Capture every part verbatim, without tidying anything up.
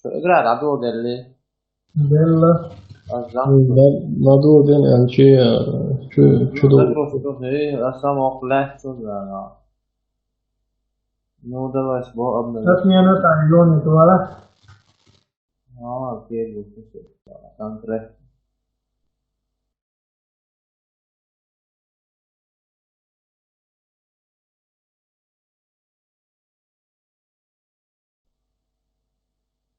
Игра, да, дуо делли. Делла. Азза. Надо один МЧ, чё, чё Ну, дуо? Так просто, э, а сам ох легче, да. Ну, давай, сбо обновим. Как мне на тайгоне, туала? А, окей, вот, слушай, конкретно.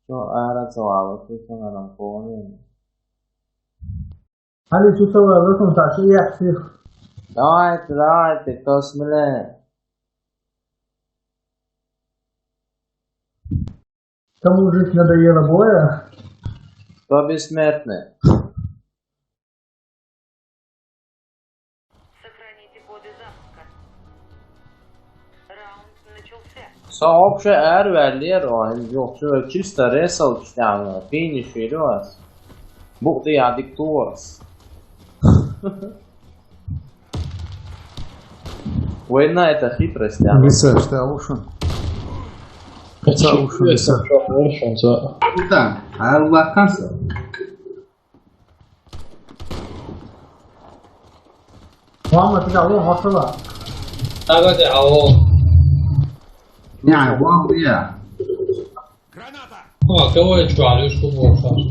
Что, а, разговаривать, что она там помнит? Али, что вы, вы там так, я всех. Давайте, давайте, кто смелее. Кому жить надоело боя? Кто бессмертный? Сохраните коды запуска. Раунд начался. Сообща эр верлер, о, yok, чисто ресал, там, финиш или вас. Бух ты аддиктуас. Война — это хитрость, а? Лиса, что лучше? Что лучше, Лиса? Что лучше, что? Да, а у вас как? Мама, ты кого, Москва? Давайте, алло. Не, вон я. А, кого я чё, Алёшку больше?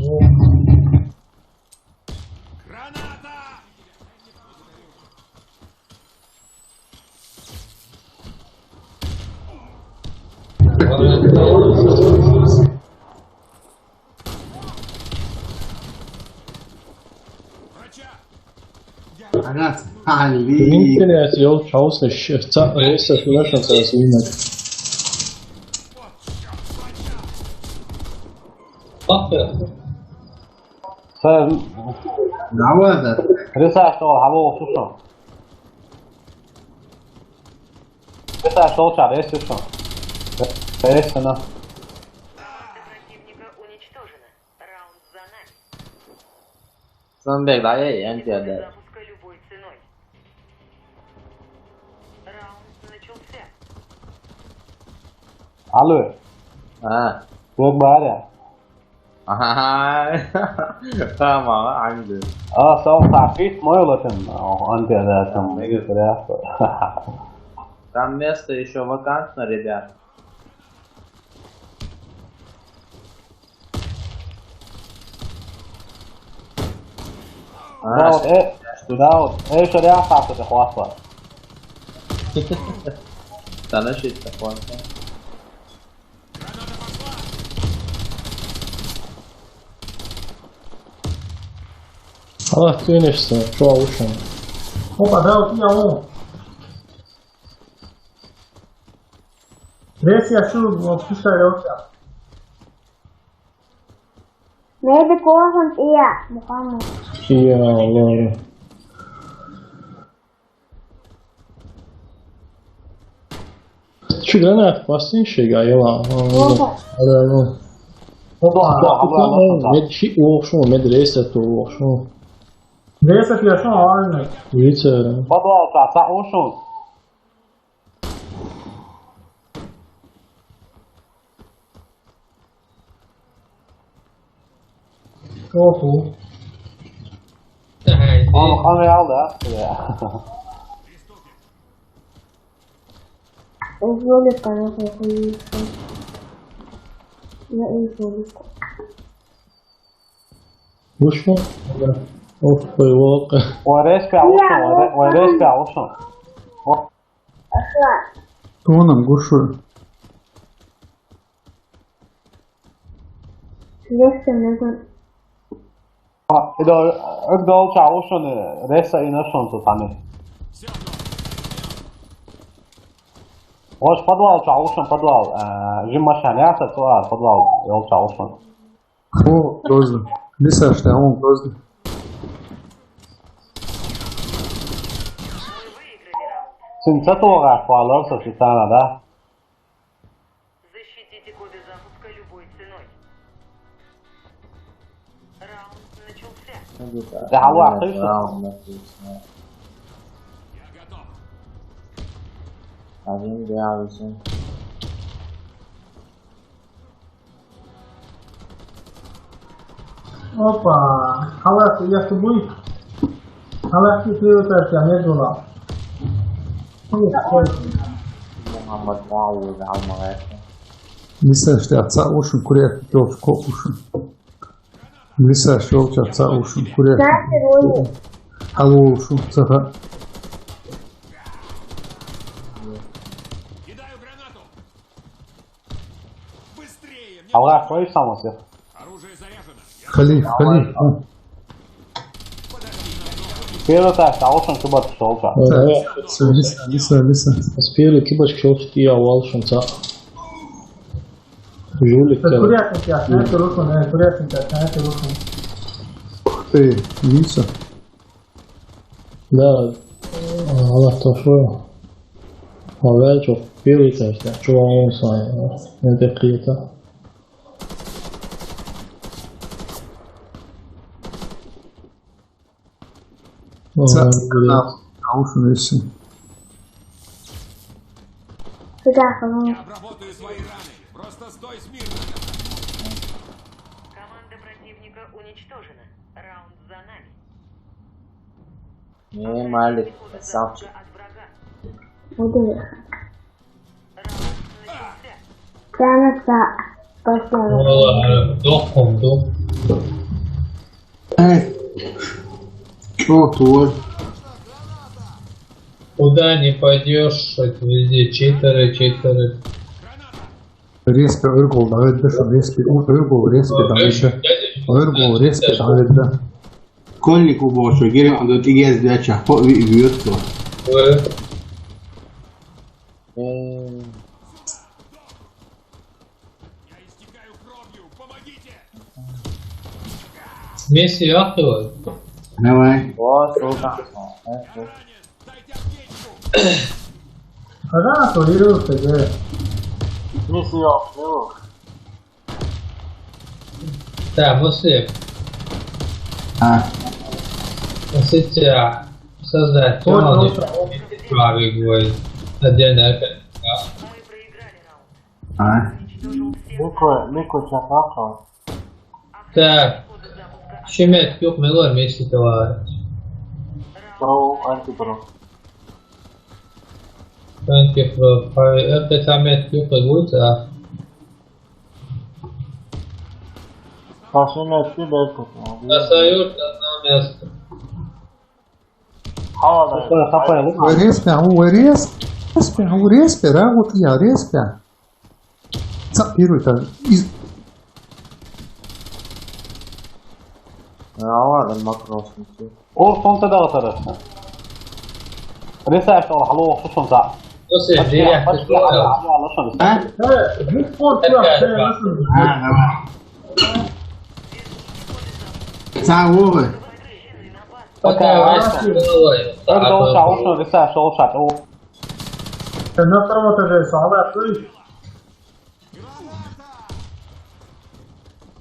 Ragazzi, ah, lì. Internet, io ciao, se scelta, adesso è una chance da swing. Sen Bravo, Ezer. Resa, işte o, hava olsun. Resa, işte o çağır, es olsun. Es sana. Команда противника уничтожена. Раунд за нами. Sen bekle, en Коды geldi. Запуска любой ценой. Раунд начался. Alo. Ha. Yok, var ya. Aha. Tamam, aynı. А, сау сахит мой лотен, антиадатом, не говоря. Там место еще вакантно, ребят. А, Давут, э, Давут, э, ещё ряд папа ты хвастал. Sana şey de puanı. Allah, ты не что, что лучше? Опа, да, вот я, о. Рес я шу, вот, пускай, вот я. Maybe кожан я, Мухаммад. Я, Лора. Şu granat basın şey galiba. Oha. Adamı. Oha, oha, oha. Med şey olsun, med reset olsun. Reset yaşın aynı. Reset. Baba, ta ta olsun. Oho. Tamam, kamerayı al da. Şuraya. Öyle kanatla koyuyorsun. Ya iyi olursa. Вышел? Оп, ой, волк. Ой, резко вышел, ой, ре-, ой, резко вышел. О. Кто нам, Гуршу? Резко нужно. А, это, это дал чего, что ли? Резко и нашёл тут, а не. Ой, подвал, чего, что подвал? Э, жим машина, я, подвал, подвал, ёл чего, что ли? О, просто. Лиса, что он просто. Sen çatoğa falarsa şu tane da. Защитите коды запуска любой ценой. Раунд начался. Hadi. Ya, hava atıyorsun. Raundi. Alayım bir abi sen. Опа, халас, я с тобой. Халас, ты привет, я не была. Мухаммад Муавия, Алмагайка. Мисал, что отца ушин, курят, то в кокушин. Мисал, что отца ушин, курят. Снайпер, ой. Алло, ушин, цаха. Аллах, твой самосвет. Халиф, халиф, а. Первый этаж, а вот он куда-то шёл-то. Ой, давай. Всё, всё, всё, всё, всё. С первой кибочки шёл, что я вал шунца. Жулик, да. Курятник, я, снайпер ушёл, э, курятник, я, снайпер ушёл. Ух ты, Миса. Да, Аллах то шо. Аллах чё, первый этаж, да, чё вам он сай, не такие-то. Ца-, ца-, канал. Аушен веси. Куда, по-моему? Я обработаю свои раны. Просто стой смирно. Команда противника уничтожена. Раунд за нами. Не, Малик, красавчик. Буду. Прямо за. Спасибо. Вала, дох, дох. Эй, чё твой? Куда не пойдёшь, это везде читеры, читеры. Респи, ӧргол, давай дыши, респи, ӧргол, респи, давай дыши. Ӧргол, респи, давай дыши. Школьник уборщик, герем, а тут и есть, блядь, чё, по-, ви-, вьёт, что? Э. Вместе ахтывай. Давай. Вот, вот так. Когда она турировался, где? Не съел, не лук. Так, Муслим. А. Если тебя создать, то надо правый говорит. Отдельно это. А? Лико, лико чакака. Так. Шимет, юк, милор, вместе, товарищ. Про антипро. Антипро, это самет, юк, будет, а? Пошли на отсюда, это, а, Красавчик, одно место. Хава, да. Хапай, хапай, лук. Респи, а, у, респи, респи, а, у, респи, да, вот я, респи. Ца, первый-то из- А, ладно, макрос, ничего. Ол, солнце да отарасна. Рисаешь, ол, хало, что солнце? После дверях ты слышал? А? Э, ну, спорт, да, да, да. А, давай. Ца, Вова. Пока, Вася. Пока, Вася. Давай. Только лучше, лучше рисаешь, лучше, о. На втором этаже, слава, открыть.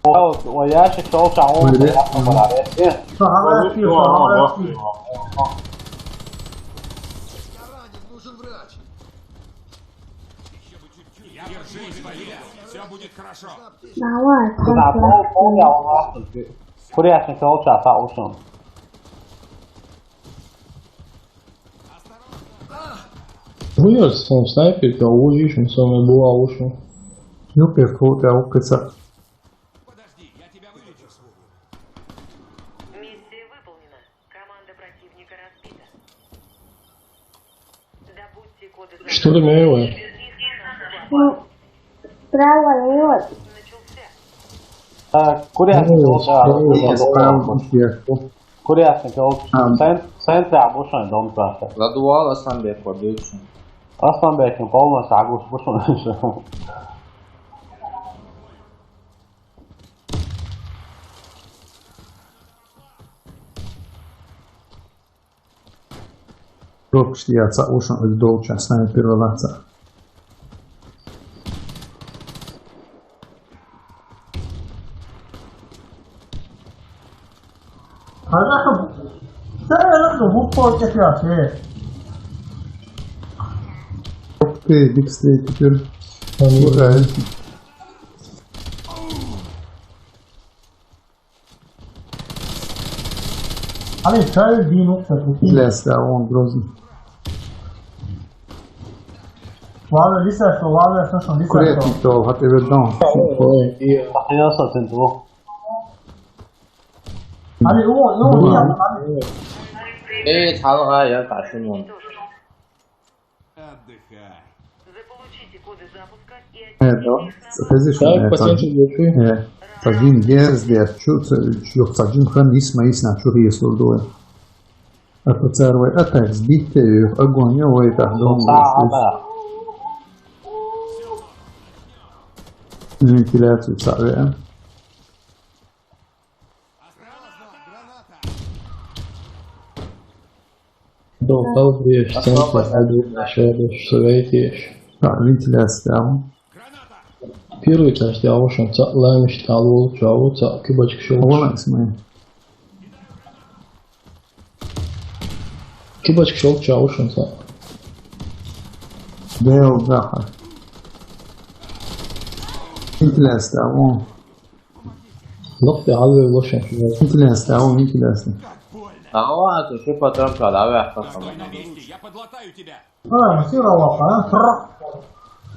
О, ящик, шёл, шёл, шёл, я помогаю. Э. Шагала, шагала. Держись, Валерий, всё будет хорошо. Давай, да, пол, пол, я у вас. Курятник, шёл, шёл, шёл. Выйдет, он снайпер, да, увидишь, он самый был, а уж он. Ну, перфут, я укыца. Подожди, я тебя вылечу. Миссия выполнена. Команда противника разбита. Добудьте коды. Что ты, милая? Ну, справа, лево. Так, курятник, ну, вот, да, справа, вот, да, справа, вот. Курятник, вот, а, цен-, центре обычно дом просто. Задувал Асланбек, вот, видишь. Асланбек, полностью огурцы, пошёл. Рок шли отца ушам из долча, снайпер лаца. Ага, да, я думаю, вот так, э. Ух ты, биг стрейт теперь. Слушай. Али, чай вину, кстати. Для ста, он грозный. Ладно, лиса, что, ладно, что, что, лиса, что. Курятник-то, вот и ведь дом. Ой, и охренел с этим, о. Али, о, о, Блин. я, али. Э, цалга, я кашин вон. Отдыхай. Заполучите коды запуска и Э, отнесите да. их на Хэзи базу. Так, шуна, пациент цаджин. Э, цаджин герз дер, чу, ц-, чу, цаджин хан исма, исна, чу хиес лурдуэ. А пацар вай, а так, сбитый, огонь, ой, так, дом, Са ой, ата. Вентиляцию цаве. Дом, там, где в центре, а, где ещё, да, что, эти ещё. А, вентиляция, да. Первый этаж, я, в общем, ца-, лаймиш, там, вот, чё, вот, ца-, кибочек щёлк. Вон, смотри. Кибочек щёлк, чё, в общем, ца-. Да, да, ха. Вентиляция, вон. Лох, я, алве, в общем, чё. Вентиляция, вон, вентиляция. А, вон, это ещё патрон, да, да, да. Стой на месте, я подлатаю тебя. А, сила лапа, а? Трах.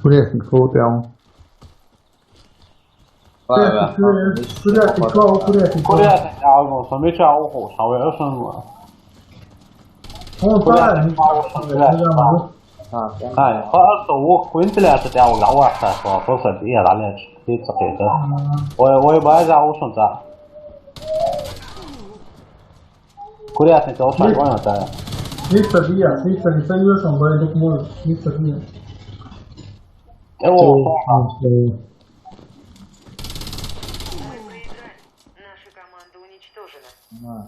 Курятник, кого прям? Курятник, курятник, курятник, кого курятник? Курятник, а, ну, сам меча ухо, а вы, а что, ну? Он Курятник, правильно. А, вот, курятник, да. А, а, а, то, вот, вентиляция, я, вот, а, вот, так, вот, просто, я, да, нет, ты, ты, ты. Ой, ой, база, а, вот, он, да. Курятник, а вот, так, вон, да. Слиться, бия, слиться, не союзом, байдук мой, слиться, бия. Э, о, о, о. Наша команда уничтожена.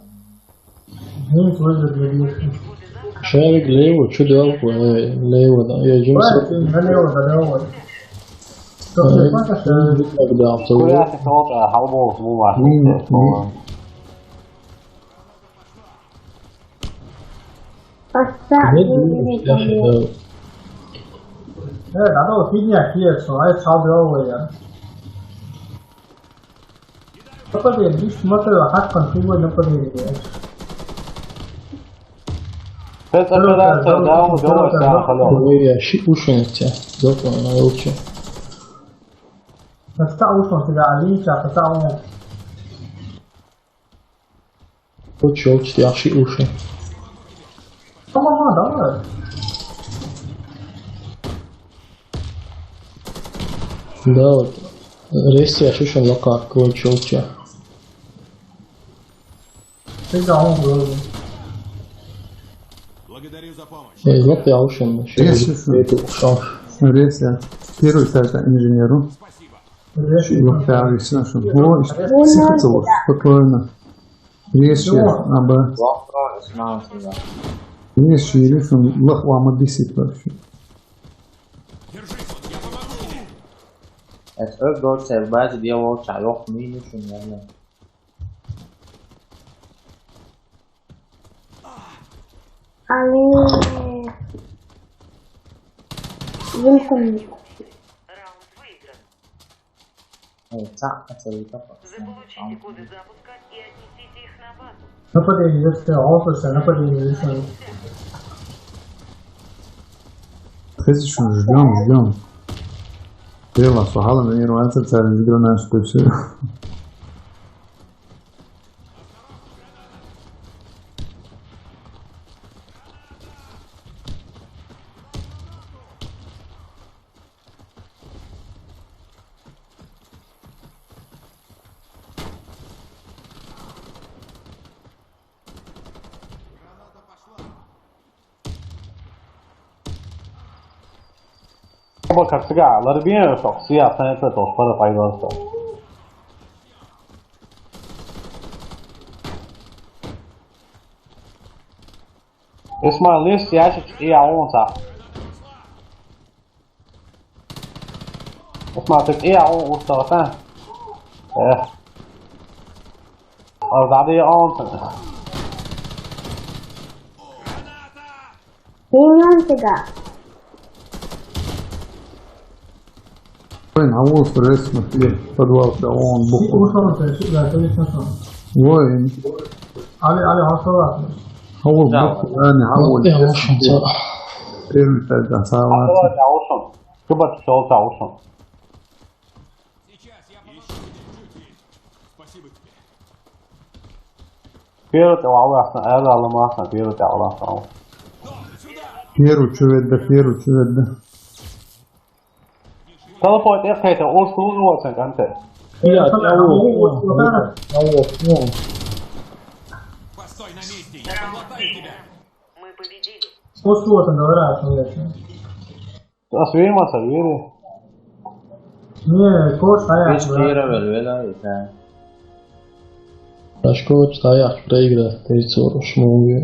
Ну, вроде бы. Шарик лево, чё делал? Э, лево, да. Я идём. Давай, с- ты налево, налево. Что, э, ты пока, э, тогда, то Курятник, а вот, а, халбол, ну, ладно. Мин, мин. Поставь. Нет, не, не, не, не, не. Э, надо вот фигня, киец, а это халбол, я. Нападение, видишь, смотри, а как он, ты его нападение, блядь. Это Второй операция, этаж, да, второй удалось, этаж, да, второй алло. Ой, я щи-, уши на тебя. Доктор, на лучше. Отстал, ушел тебя, Алиса, отстал. Учёл, яхшы уши. Tamam, tamam. Да, вот. Рейс я шишен локар, кого учёл, чё. Ты за он вроде. Благодарю за помощь. Э, вот я ушен, ещё Рейс я шишен. Эту ушёл. Рейс я. Первый сайт инженеру. Рейс я. Вот я шишен. О, спокойно. Речи, аба. Речи, речи, лах вама бисит вообще. Эс эр дочь, бази, где волча, лох минус, наверное. Али. Винсент. Ой, цаъ, а цаъ, и так. Заполучите коды запуска и отнесите их на базу. Нападение, если офиса, нападение, если. Хэзи шуна, ждём, ждём. Стрела, сухала, наверное, это царь, ждём, что всё. Оба как всегда, ларбиен, что все останется, то что пойдёт, что. Исмаил, лист ящик и аунса. Исмаил, ты и аун устал, а? Э. А, да, и аунса. Миньон тебя. Блин, а вот стресс, смотри, подвал-то, он бухал. Ушёл, то есть, да, то есть, ну что? Ой. Ali, Ali, hostava. Hawul Da. bak yani hawul. Yapma şunu. Первый тогда сават. Давайте, Аушон. Кыбат солта, Аушон. Первый ты валасна, это алмасна, первый ты валасна. Первый чуведда, первый чуведда. Талапойт, это, это, он служил, вот, конте. Я Hostava. того. Того. Постой на месте, я подлатаю тебя. Мы победили. Hostava, da, vrat, ne. А с вимаса, вири. Ne, koš, a ja. Viss kīra vēl, vēl, tā. Daškovičs tā jākš preigrā, teicu, šmūgi.